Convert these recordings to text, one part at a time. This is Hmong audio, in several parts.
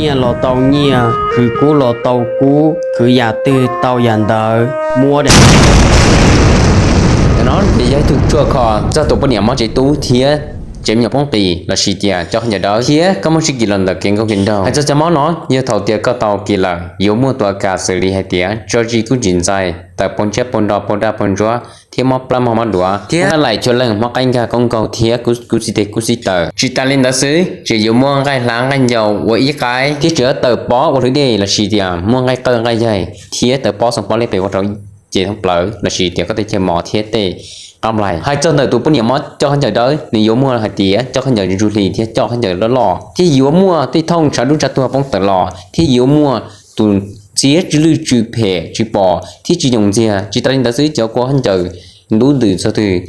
Nyiaj los tau nyiaj, khwv kub los tau kub, khwv yam twg tau yam ntawd, muab. Ntawm no ces yog ib tug tshuaj kho txog tus poj niam mob tsev tub thiab tsev me nyuam poob qis lossis tias cov khaub ncaws dawb, thiab koj muaj txuj ci los ntawm kev nkauj kev nraug. Hais txog cov mob no, yog thaum tias koj tau kiag lawm yuav muaj tus a kas xws li hais tias tso zis kub tsis ntxaij, tawm paug ntsiab paug nro paug daj paug ntsuab, thiab mob plab mob duav, thiab nqaij laim chua leej, mob qaib nkag koob nkaug thiab kub xib teg kub xib taw. Tsis tas li ntawd xwb, tseem yuav muaj nqaij hlav nqaij ncau ua ib qaib, thiab tseem yuav tawm pob ua hlwv dej lossis tias muaj nqaij qawj nqaij yaig, thiab tawm pob xoom pob liab pes ua rau ces thoob plaws lossis tias koj tej chaw mos thiab tej qab nplaig. Hais txog ntawm tus poj niam mob coj khaub ncaws dawb, nws yuav muaj hais tias coj khaub ncaws ntsuj hli thiab coj khaub ncaws loj loj, thiab yuav muaj tej thooj tshav dub tshav tuag poob tawm los, thiab yuav muaj tus txiab tsw lwj tsw phem tsw pos thiab tsw nyoos ntxiag. Tsis tas li ntawd xwb, cov kua khaub ncaws ntub ntws txog twg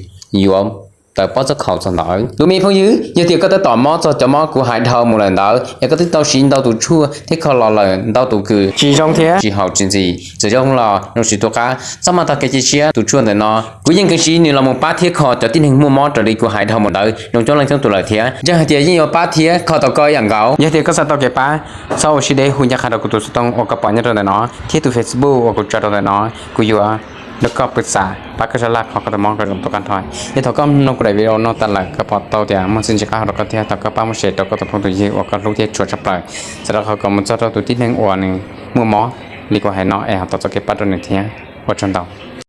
yuav tawm pob txoj khaum txog ntawd. Tus me phooj ywg, yog tias koj tab tom mob txog cov mob kuv hais dhau mus lawm ntawd, es koj twb tau siv ntau tus tshuaj thiab kho los lawm ntau tus kws tsis zoo thiab tsis haum tsis ntxim, txawm zoo los zoo tsis tu qab, txhob maj taug kev cia siab. Tus tshuaj ntawm no kuv yeej kheev siv nws los mus pab thiab kho cov tib neeg muaj mob raws li kuv hais dhau mus ntawd zoo coob leej coob tus lawm thiab. Ntseeg hais tias yeej yuav pab thiab kho tau koj ib yam nkaus. Yog tias koj xav tau kev pab, txhob ua siab deb hu ncaj qha rau kuv tus xov tooj uas koj pom nyob rau ntawm no thiab tus Facebook uas kuv tso rau ntawm no, kuv yuav nrog koj pw xam pab koj sab laj kho koj tus mob kom zoo tu qab nrho. Yog thaum koj mloog kuv daim video no tas lawm koj pom tau tias muaj txiaj ntsig qab hau rau koj thiab thov koj pab muab share rau koj tus phooj tus ywg uas koj hlub thiab tshua tshaj plaws, txawm rau qhov kom mus txog rau tus tib neeg uas nws muaj mob li kuv hais no es ho tau txoj kev pab rau nws thiab. Ua tsaug ntau.